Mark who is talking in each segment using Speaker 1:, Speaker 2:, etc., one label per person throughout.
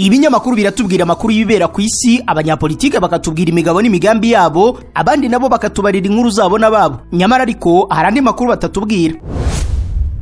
Speaker 1: Ibinyamakuru biratubwira amakuru y'ibibera ku isi, abanyapolitike bakatubwira imigabo n'imigambi yabo, abandi nabo bakatubarira inkuru zabo n'ababo. Nyamara ariko hari andi makuru batatubwira.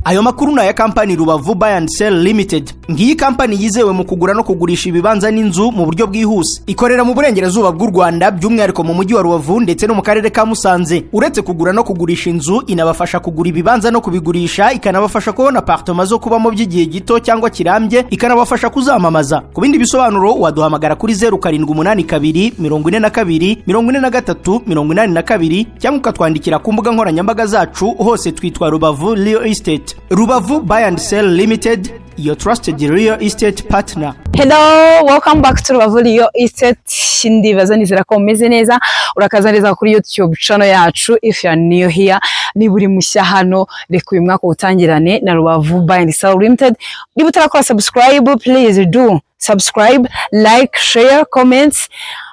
Speaker 1: Ayo makuru ni aya kampani Rubavu Buy and Sell Limited. Ngiyi kampani yizewe mu kugura no kugurisha ibibanza n'inzu mu buryo bwihuse. Ikorera mu burengerazuba bw'u Rwanda, by'umwihariko mu mujyi wa Rubavu ndetse no mu karere ka Musanze. Uretse kugura no kugurisha inzu, inabafasha kugura ibibanza no kubigurisha, ikanabafasha kubona apartema zo kubamo by'igihe gito cyangwa kirambye, ikanabafasha kuzamamaza. Ku bindi bisobanuro waduhamagara kuri 0782 42 43 82 cyangwa ukatwandikira ku mbuga nkoranyambaga zacu. Hose twitwa Rubavu Real Estate. Rubavu Buy and Sell Limited, your trusted real estate partner.
Speaker 2: Hello, welcome back to Rubavu Real Estate. Ndibaza, nizera ko umeze neza. Urakaza neza kuri YouTube channel yacu. If you are new here, niba uri mushya hano, reka uyu mwaka utangirane na Rubavu Buy and Sell Limited. Niba utarakora subscribe, please do subscribe, like, share, comments.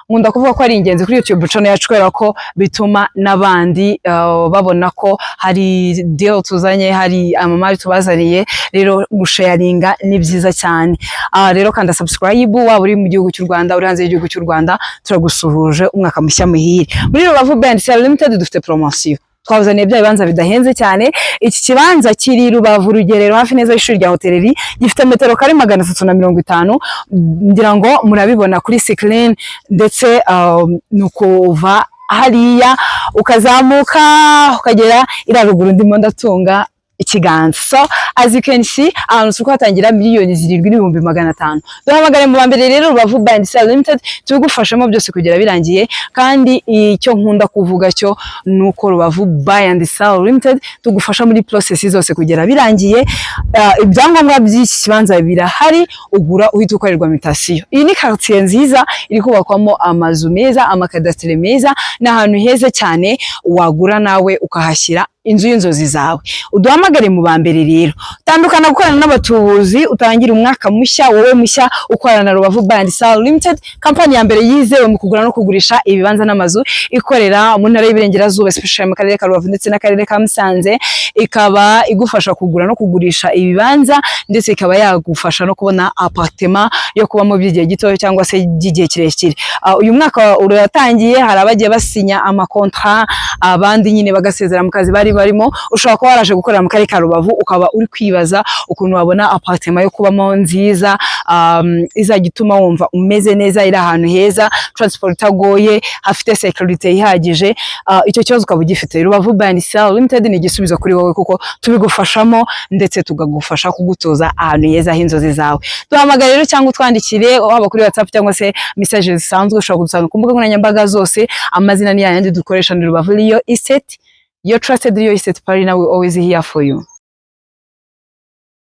Speaker 2: Nkunda kuvuga ko ari ingenzi kuri YouTube channel yacu kubera ko bituma n'abandi babona ko hari deal tuzanye, hari amamari tubazaniye. Rero gusharinga ni byiza cyane. Rero kanda subscribe, waba uri mu gihugu cy'u Rwanda, uri hanze y'igihugu cy'u Rwanda, turagusuhuje. Umwaka mushya muhire. Muri Rubavu Buy and Sell Limited dufite promotion, twabazaniye bya bibanza bidahenze cyane. Iki kibanza kiri Rubavu Rugerero, hafi neza y'ishuri rya hoteleri, gifite metero kare 350. Ngira ngo murabibona kuri screen. Ndetse ni ukuva hariya ukazamuka ukagera iriya ruguru ndimo ndatunga ikiganza. So as you can see, ahantu turi kuhatangira 7,500,000. Duhamagare mu ba mbere rero. Rubavu Buy and Sell Limited tubigufashamo byose kugera birangiye. Kandi icyo nkunda kuvuga cyo ni uko Rubavu Buy and Sell Limited tugufasha muri process zose kugera birangiye. Ibyangombwa by'iki kibanza birahari, ugura uhita ukorerwa mutation. Iyi ni quartier nziza iri kubakwamo amazu meza, amakadasiteri meza, ni ahantu heza cyane wagura nawe ukahashyira inzu y'inzozi zawe. Uduhamagare mu ba mbere rero. Tandukana gukorana n'abatubuzi, utangire umwaka mushya wowe mushya ukorana na Rubavu Buy and Sell Limited, kampani ya mbere yizewe mu kugura no kugurisha ibibanza n'amazu, ikorera mu ntara y'Iburengerazuba, especially mu karere ka Rubavu ndetse n'akarere ka Musanze. Ikaba igufasha kugura no kugurisha ibibanza, ndetse ikaba yagufasha no kubona apartment yo kubamo by'igihe gito cyangwa se by'igihe kirekire. Uyu mwaka uratangiye, hari abagiye basinya amakontra, abandi nyine bagasezera mu kazi bari barimo. Ushobora kuba waraje gukorera mu karere ka Rubavu, ukaba uri kwibaza ukuntu wabona apartment yo kubamo nziza, izajya ituma wumva umeze neza, iri ahantu heza, transport itagoye, hafite security ihagije. Icyo kibazo ukaba ugifite, Rubavu Buy and Sell Limited ni igisubizo kuri wowe, kuko tubigufashamo ndetse tukagufasha kugutuza ahantu heza h'inzozi zawe. Duhamagare rero cyangwa utwandikire, waba kuri WhatsApp cyangwa se message zisanzwe. Ushobora kudusanga ku mbuga nkoranyambaga zose. Amazina ni yayandi dukoresha, ni Rubavu Real Estate, your trusted real estate partner. We always here for you.